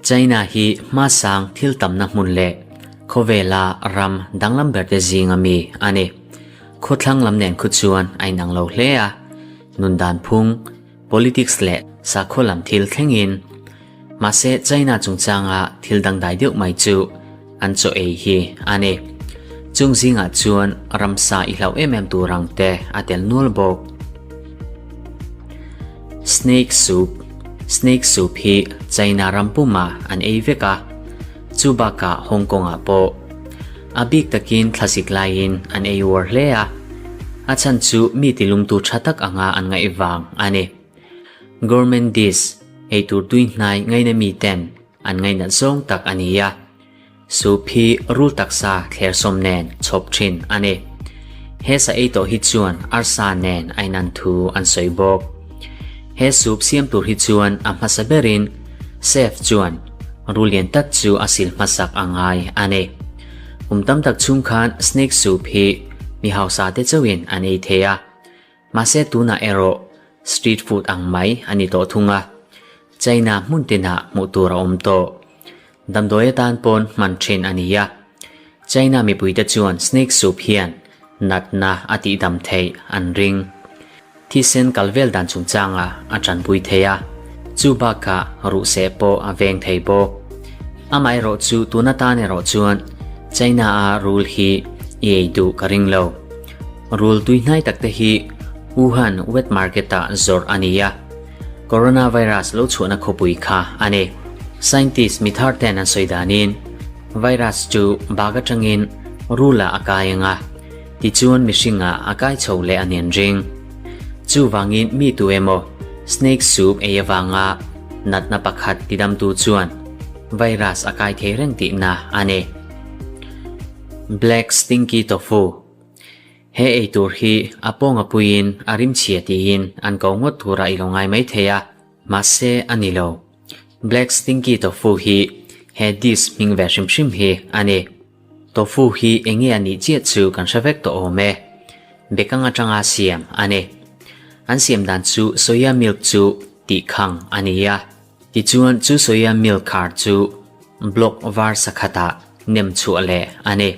China hi hmasang thil tamna hmun leh khawvela ram danglam berte zinga mi a ni. Khawthlang lam nen khu chuan a inang lo hle a, nun dan phung, politics leh sakhaw lam thil thlengin. Mahse China chungchanga thil dangdai deuh mai chu an chaw ei hi a ni. Chung zingah chuan ramsa i hlauh em em tur ang te a tel nual bawk. Snake soup Snake soup hi China ram pumah an ei vek a, chu bakah Hong Kong-ah pawh. A bik takin thlasik laiin an ei uar hle a, a chhan chu mi tilumtu tha tak anga an ngaih vang a ni. Gourmet dish, eitur tui hnai ngaina miten an ngainat zawng tak a ni a. Soup hi rul taksa thler sawm nen chhawp thin a ni. He sa ei tawh hi chuan arsa nen a inan thu an sawi bawk. He soup siam tur hi chuan a hmasa berin chef chuan rul lian tak chu a sil hmasak a ngai a ni. Kum tam tak chhung khan snake soup hi mi hausa te chauhin an ei thei a. Mahse tunah erawh street food ang mai a ni tawh thung a, China hmun tinah hmuh tur a awm tawh. Damdawi atan pawn hman thin a ni a, China mipuite chuan snake soup hian natna a tihdam theih an ring. Thisen kal vel dan chungchangah a tanpui thei a, chu bakah ruhseh pawh a veng thei bawk. Amaherawh chu tun atan erawh chuan China-a rul hi i ei duh ka ring lo. Rul tui hnai tak te hi Wuhan wet market ah zawrh a ni a, coronavirus lo chhuahna khawpui kha a ni. Scientist mi thar ten an sawi danin virus chu bag atangin rul ah a kai ang a, tichuan mihring ah a kai chho leh a ni an ring. Chuvangin mi tu emaw snake soup ei avanga natna pakhat tidamtu chuan virus a kai thei reng tihna a ni. Black stinky tofu. He ei tur hi a pawnga puiin a rim chhia tiin an ko ngawt turah i lo ngai mai thei a, mahse a ni lo. Black stinky tofu hi he dish hming ve hrim hrim hi a ni. Tofu hi eng nge a nih chiah chu kan hre vek tawh awm e. Bekang atanga siam a ni. An siam dan chu soya milk chu tih khang a ni a. Tichuan chu soya milk khar chu block var sakhatah nem chhuah leh a ni.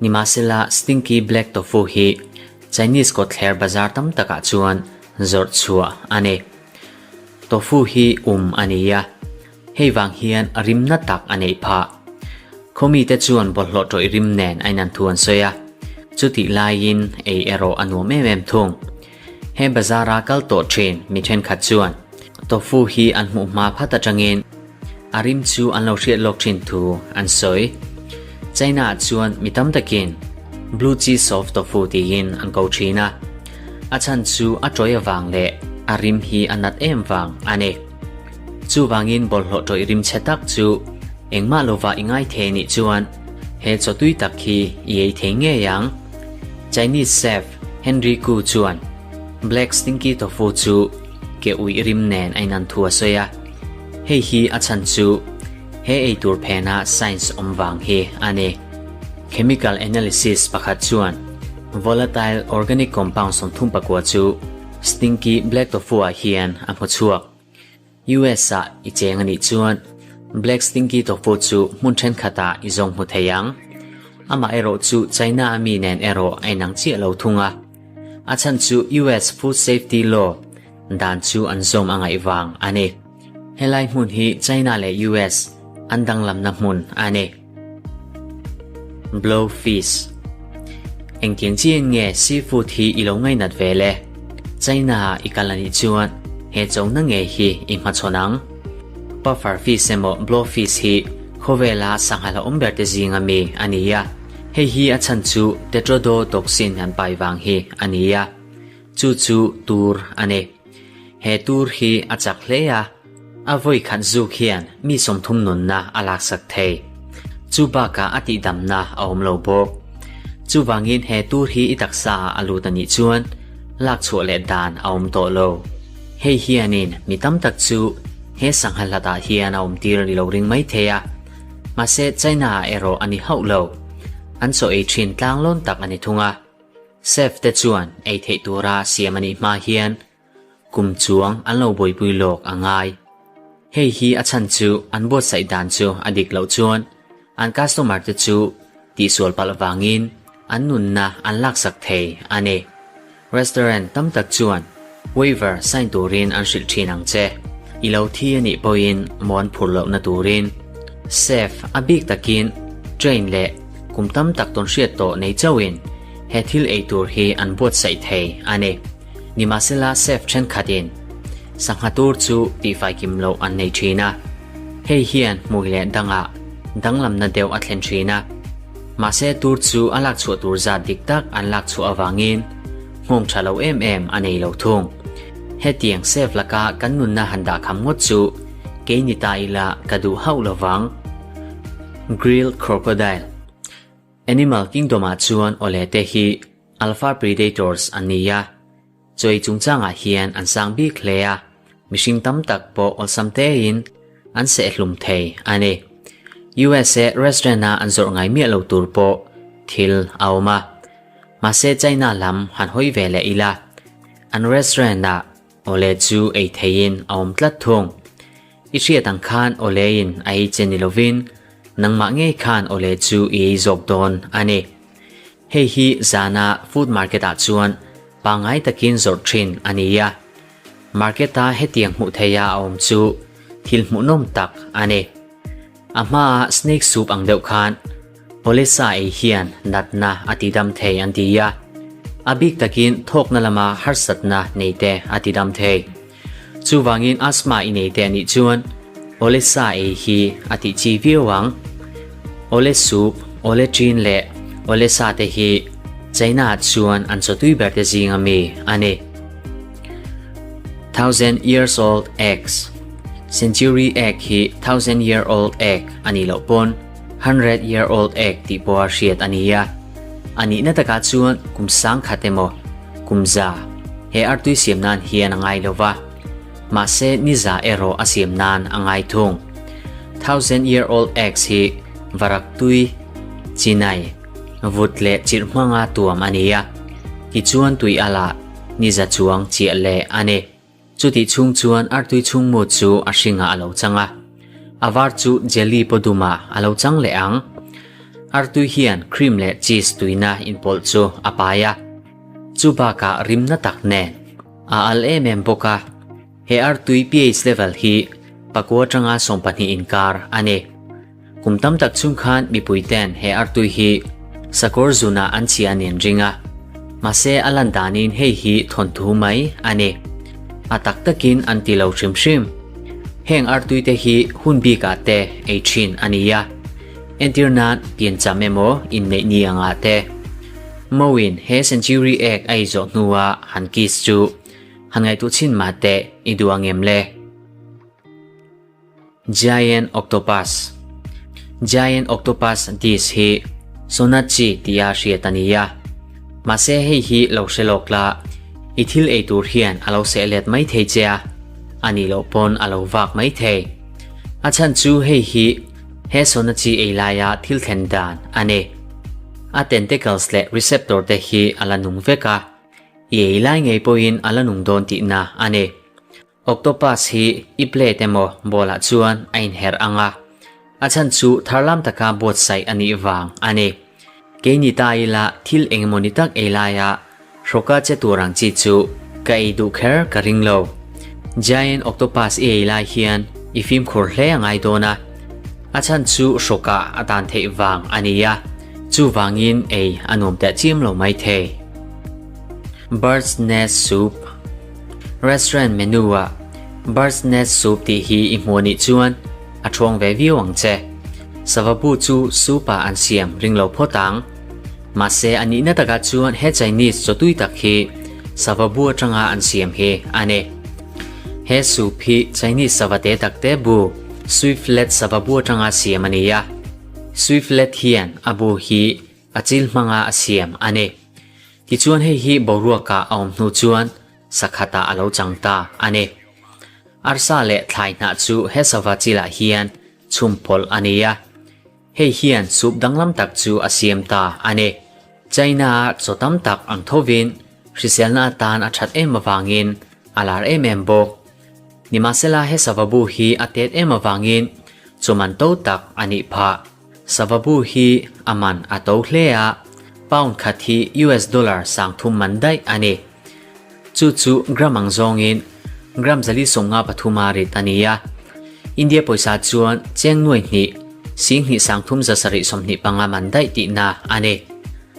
Nimahsela stinky black tofu hi Chinese kawtthler bazar tam takah chuan zawrh chhuah a ni. Tofu hi um a ni a, hei vang hian rimna tak a neih phah. Khawmite chuan bawlhhlawh tawih rim nen a inan thu an sawi a, chutih laiin ei erawh a nuam em em thung. He bazara kal tawh thin mi thenkhat chuan tofu hi an hmuh hma phat atangin a rim chu an lo hriat lawk thin thu an sawi. China ah chuan mi tam takin blue cheese soft tofu tiin an ko thin a, a chhan chu a tawih avang leh a rim hi a nat em vang a ni. Chuvangin bawlhhlawh tawih rim chhe tak chu engmah lova i ngai thei nih chuan he chaw tui tak hi i ei thei ngei ang. Chinese chef Henry Koo chuan Black Stinky Tofu chu ke uih rim nen a inan thu a sawi a, hei hi a chhan chu he eitur phena science awm vang hi a ni. Chemical analysis pakhat chuan volatile organic compound 34 chu Stinky Black Tofu ah hian a hmu chhuak. US ah i cheng a nih chuan Black Stinky Tofu chu hmun thenkhatah i zawng hmu thei ang. Amah erawh chu China a mi nen erawh a inang chiah lo thung a. A chhan chu US Food Safety Law dan chu an zawm a ngaih vang a ni. Helai hmun hi China leh US an danglamna hmun a ni. Blow fish Engtiang chian nge seafood hi i lo ngainat ve le? China ah i kal a nih chuan he chona ngei hi i hmachhawn ang. Puffer fish emaw blow fish hi khawvela sangha hlauhawm ber te zinga mi a ni a. Hei hi a chhan chu tetrodotoxin an pai vang hi a ni a. Chu chu tur a ni. He tur hi a chak hle a, a vawi khat zuk hian mi 30 nunna a laksak thei. Chu bakah a tihdamna a awm lo bawk. Chuvangin he tur hi i taksa ah a lut a nih chuan lak chhuah leh dan a awm tawh lo. Hei hianin mi tam tak chu he sangha hlatah hian a awm tir i lo ring mai thei a, mahse China ah erawh a ni hauh lo. An chaw ei thin tlanglawn tak a ni thung a. Chef te chuan ei theih tura siam a nih hma hian. kum chuang an lo buaipui lawk a ngai. Hei hi a chhan chu an buatsaih dan chu a dik loh chuan an customer te chu tihsual palh vangin an nunna an laksak thei a ni. Restaurant tam tak chuan waiver sign turin an hrilh thin ang che. I lo thi a nih pawhin maw an phur lohna turin. Chef a bik takin train leh kum tam tak tawn hriat tawh nei chauhin he thil ei tur hi an buatsaih thei a ni. Nimahsela chef thenkhatin sangha tur chu tihfai kim loh an nei thin a, hei hian hmui leh dangah danglamna deuh a thlen thin a. Mahse tur chu a lak chhuah tur zat dik tak an lak chhuah avangin nghawng tha lo em em a nei lo thung. Hetiang chef laka kan nunna han dah kham ngawt chu kei ni ta ila ka duh hauh lovang. Grilled Crocodile Animal Kingdom ah chuan awle te hi Alpha Predators an ni a, chawi chungchangah hian an sang bik hle a, mihring tam tak pawh awlsam tein an sehhlum thei a ni. USA restaurant a an zawrh ngai miah lo tur pawh thil a awm a, mahse China lam han hawi ve leh ila, an restaurant ah awle chu ei theiin a awm tlat thung. I hriat ang khan awlein a ei che ni lovin nangmah ngei khan awle chu i ei zawk dawn a ni. Hei hi zana food market ah chuan pangngai takin zawrh thin a ni a, market a hetiang hmuh theiha a awm chu thil hmuhnawm tak a ni. A hmaa snake soup ang deuh khan Olesa ei hian natna a tidam thei an ti a, a bik takin thawkna lama harsatna nei te a tidam thei. Chuvangin asthma i nei te anih chuan Olesa ei hi a tih chi viau ang. Ole soup, ole chin leh Olesa te hi China ah chuan an chawtui ber te zinga mi a ni. Thousand years old eggs Century egg hi thousand year old egg a nih loh pawn hundred year old egg tih pawha hriat a ni a. A nihna takah chuan kum sang khat emaw kum za he artui siam nan hian a ngai lo va, mahse ni za erawh a siam nan a ngai thung. Thousand year old eggs hi varak tui, chinai, vut leh chirh hmanga tuam a ni a, tichuan tui a lah ni za chuang chiah leh a ni. Chutih chhung chuan artui chhung mu chu a hringah a lo chang a, a var chu jelly paw dumah a lo chang leh ang. Artui hian cream leh cheese tuina inpawlh chu a pai a, chu bakah rimna tak nen a al em em bawk a. He artui pH level hi pakua atanga 12 inkar a ni. Kum tam tak chhung khan mipui ten he artui hi sakawr zunah an chhia a ni an ring a, mahse a lan danin hei hi thawnthu mai a ni. A tak takin an ti lo hrim hrim. Heng artui te hi hun bikah te ei thin a ni a, entir nan piancham emaw inneih ni angah te. Mawin he century egg a ei zawh hnua han kiss chu han ngaihtuah chhin mah teh i duh ang em le? Giant Octopus Giant Octopus dish hi Sonachi tia hriat a ni a. Mahse hei hi lo hre lawk la, i thil ei tur hian a lo seh let mai thei che a, a nih loh pawn a lo vak mai thei. A chhan chu hei hi he Sonachi ei laia thil thlen dan a ni. A tentacles leh receptor te hi a la nung vek a, i ei lai ngei pawhin a la nung dawn tihna a ni. Octopus hi i plate emaw bowl ah chuan a inherh ang a, a chhan chu tharlam taka buatsaih a nih vang a ni. Keini ta ila thil engemaw ni tak ei laia hrawka che tur ang chi chu ka ei duh kher ka ring lo. Giant octopus i ei lai hian i fimkhur hle a ngai dawn a, a chhan chu hrawkah a dan theih vang a ni a, chuvangin ei a nuam teh chiam lo maithei. Bird's nest soup. Restaurant menu ah Bird's nest soup tih hi i hmuh anih chuan a thuang ve viau ang che. Sava bu chu soup ah an siam ring lo phawt ang. Mahse a nihna takah chuan he Chinese chawtui tak hi sava bu atanga an siam hi a ni. He soup hi Chinese sava te tak te bu swiftlet sava bu atanga siam a ni a. Swiftlet hian a bu hi A chil hmanga a siam a ni. Tichuan hei hi boruakah a awm hnu chuan sakhatah a lo chang ta a ni. Arsa leh thlai hnah chu he sava chilah hian chhum pawlh a ni a. Hei hian soup danglam tak chu a siam ta a ni. China-a chaw tam tak ang thovin hriselna atan a that em avangin. a lar em em bawk. Nimahsela he sava bu hi a tet em avangin chu man to tak a nih phah. Sava bu hi a man a to hle a, pound khat hi US dollar 3000 man daih a ni. Chu chu gram ang zawngin gram 453 a rit a ni a. India pawisa chuan cheng nuai hnih, 20 3,725 man daih tihna a ni.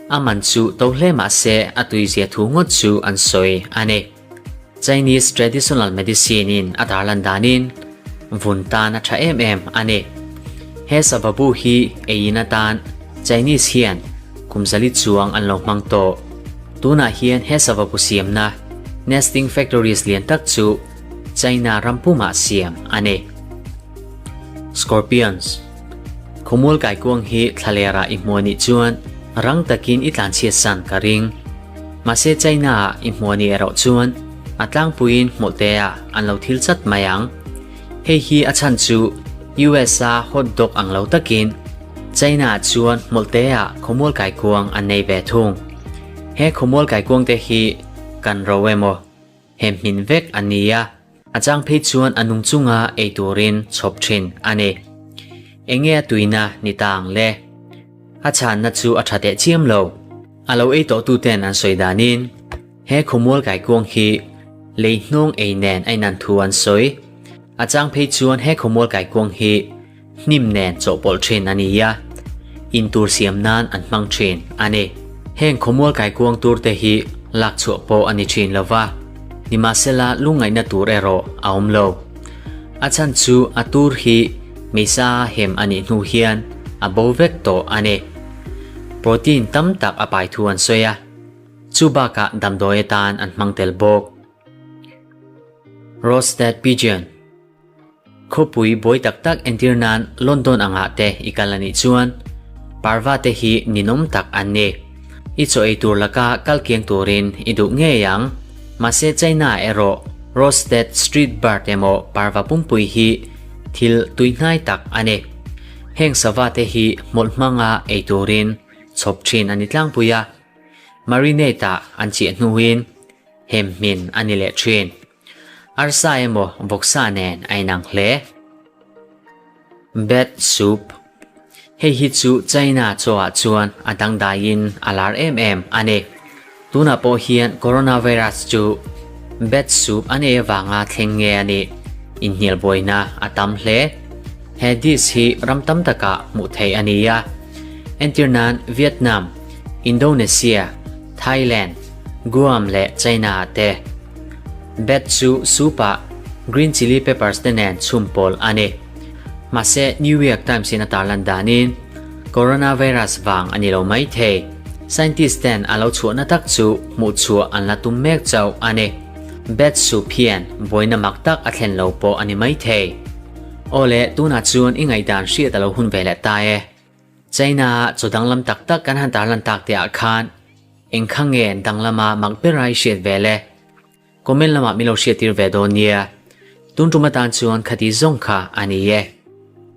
A man chu to hle mah se a tuizia thu ngawt chu an sawi a ni. Chinese traditional medicine in a tarlan danin vun tan a tha em em a ni. He sava bu hi eiin atan Chinese hian kum zali chuang an lo hmang tawh. Tunah hian he sava bu siamna nesting factories lian tak chu China ram pumah siam a ni. Scorpions Khawmual kaikuang hi thlalera i hmuh anih chuan rang takin i tlanchhiat san ka ring. Mahse China ah i hmuh anih erawh chuan a tlangpuiin hmawlhte ah an lo thil chat mai ang. Hei hi a chhan chu US a hot dog ang lo takin China ah chuan hmawlhte ah khawmual kaikuang an nei ve thung. He khawmual kaikuang te hi kan ro emaw hem hmin vek a ni a, a chang phei chuan a nung chunga ei turin chhawp thin a ni. Enge a tuina ni ta ang le? A chhanna chu a tha teh chiam lo. A lo ei tawh tuten an sawi danin he khawmual kaikuang hi lei hnawng ei nen a inan thu an sawi. A chang phei chuan he khawmual kaikuang hi hnim nen chawhpawlh thin a ni a, in tur siam nan an hmang thin a ni. Heng khawmual kaikuang tur te hi lak chhuah pawh a ni thin lo va, nimahsela lungngaihna tur erawh a awm lo. A chhan chu a tur hi meisa hem a nih hnu hian a bo vek tawh a ni. Protein tam tak a pai thu an sawi a, chu bakah damdawi atan an hmang tel bawk. Roasted pigeon. Khawpui buai tak tak entir nan London angah te i kal a nih chuan parva te hi ninawm tak an ni. I chaw ei tur laka kal kiang turin i duh ngei ang. Mahse China erawh roasted street bird emaw parva pumpui hi thil tuihnai tak a ni. Heng sava te hi hmawlh hmanga ei turin chhawp thin a ni tlangpui a, marinate ah an chiah hnuin hem hmin a ni leh thin. Arsa emaw vawksa nen a inang hle. Bat soup, Hei hi chu China chawah chuan a dangdaiin a lar em em a ni. Tunah pawh hian coronavirus chu bat soup an ei avanga thleng nge a nih inhnial buaina a tam hle. He dish hi ram tam takah hmuh theih a ni a. Entir nan Vietnam, Indonesia, Thailand, Guam leh China ah te. Bat chu soup ah green chili peppers te nen chhum pawl a ni. Mahse New York Times in a tarlan danin coronavirus vang a ni lo mai thei. Scientist ten a lo chhuahna tak chu hmuh chhuah an la tum mek chauh a ni. Bat soup hian buaina mak tak a thlen lo pawh a ni mai thei. Awle tunah chuan i ngaihdan hriat a lo hun ve leh ta e. China ah chaw danglam tak tak kan han tarlan tak teh ah khan eng kha nge danglama mak bera i hriat ve le? Comment lamah min lo hriattir ve dawn nia. Tun tum atan chuan khati zawng kha a ni e.